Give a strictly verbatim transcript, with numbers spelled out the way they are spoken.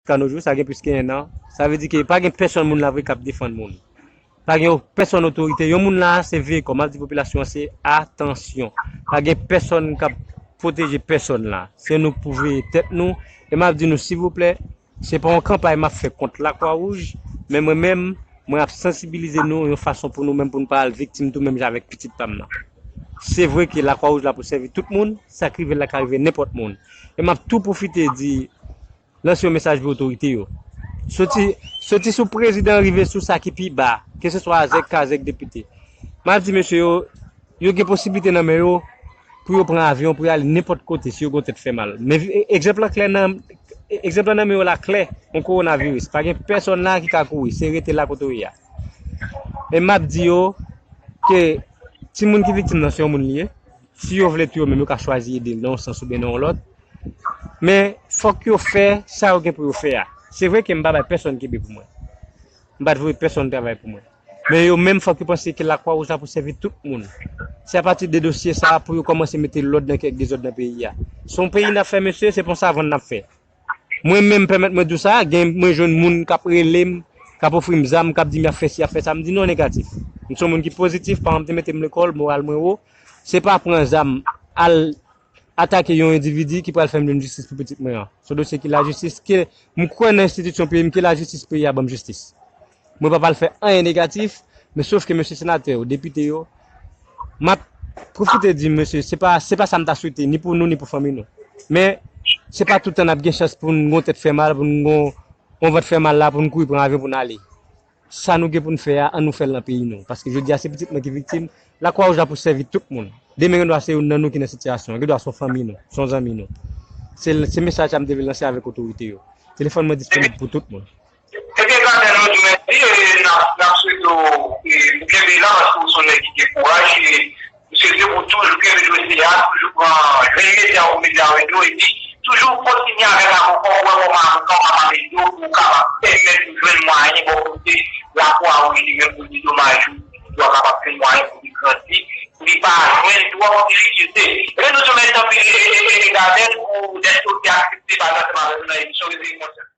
jiska no jou, sa gen plis ke en an. Sa vle di ke pa gen pèsonn moun la vre k ap defann moun. Pa gen pèsonn otorite. Yon moun la, se veye kò. M ap di popilasyon an, se atansyon. Pa gen pèsonn k ap pwoteje pèsonn la. Se nou k pou veye tèt nou. E m ap di nou, silvouplè, se pa yon kanpay m ap fè kont Lakwa Wouj, men mwen menm, mwen ap sansibilize nou yon fason pou nou menm, pou nou pa al viktim tou menm jan avèk pitit pa m nan. Se vre ke Lakwa Wouj la pou sèvi tout moun, sa k rive l la ka rive nenpòt moun. E m ap tou pwofite di, lanse yon mesaj pou otorite yo. Soti, soti sou prezidan rive sou sa ki pi ba, keseswa azèk, kazèk, depite. M ap di mesye yo, yo gen posiblite nan men yo pou yo pran avyon, pou yo ale nenpòt kote si yo gen yon tèt fè mal. Men vi- e- egzanp lan klè nan egzanp lan nan men yo la klè, yon kowonaviris. Pa gen pèsonn la ki ka kouri, se rete la kote w ye a. E m ap di yo ke timoun ki viktim nan se yon moun li ye. Si yo vle tou yo menm yo ka chwazi ede l nan yon sans oubyen nan yon lòt. Men fòk yo fè sa yo gen pou yo fè a. Se vre ke m pa bay pèsonn kenbe pou mwen. M pa t voye pèsonn travay pou mwen. Men yo menm fòk yo panse ke Lakwa Wouj la pou sèvi tout moun. Se apati de dosye sa a pou yo kòmanse mete lòd nan kèk dezòd nan peyi a. Se yon peyi n ap fè mesye, se pa yon savann n ap fè. Mwen menm pèmèt mwen di w sa, gen mwen jwenn moun k ap rele m, k ap ofri m zam, k ap di m y ap fè si, y ap fè sa, m di non negatif. M se yon moun ki pozitif, paran m te mete m lekòl, moral mwen wo. Se pa pran zam al atake yon endividi ki pral fè m jwenn jistis pou pitit mwen an. Se yon dosye ki lajistis, ke m kwè nan enstitisyon peyi m, ke lajistis peyi a ban m jistis. Mwen pa pral fè anyen negatif, men sof ke mesye senatè yo, depite yo, m ap pwofite di mesye, se pa, se pa sa m ta swete, ni pou nou, ni pou fanmi nou. Men, se pa tout tan n ap gen chans pou n gon tèt fè mal, pou n gon yon vant fè mal la, pou n kouri pran avyon pou n ale. Sa nou gen pou n fè a, an nou fè l nan peyi nou. Paske jodi a, se pitit mwen ki viktim, Lakwa Wouj la pou sèvi tout moun. Demen, gen dwa se youn nan nou ki nan sitiyasyon, gen dwa se yon fanmi nou, se yon zanmi nou. Se, se mesaj sa m te vle lanse avèk otorite yo. Telefòn mwen disponib pou tout moun. Ebyen, Gardel, nou di mèsi e n ap, n ap swete w e, pou kenbe la, paske w se yon nèg ki gen kouraj e m swete w toujou kenbe dosye a, toujou pran, jwenn medya pou medya w ede w, epi toujou kontinye avèk avoka w, wè kòman avoka w kapab ede w, pou w kapab pèmèt ou jwenn mwayen bò kote Lakwa Wouj li menm pou dedomaj ou, pou w kapab jwenn mwayen pou li grandi, pou li pa jwenn twòp difikilte. Ebyen, nou di w mèsi anpil, e, e, e, e, Gardel, pou dèske w te aksepte pale ansanm avèk nou nan emisyon Reveye Konsyans.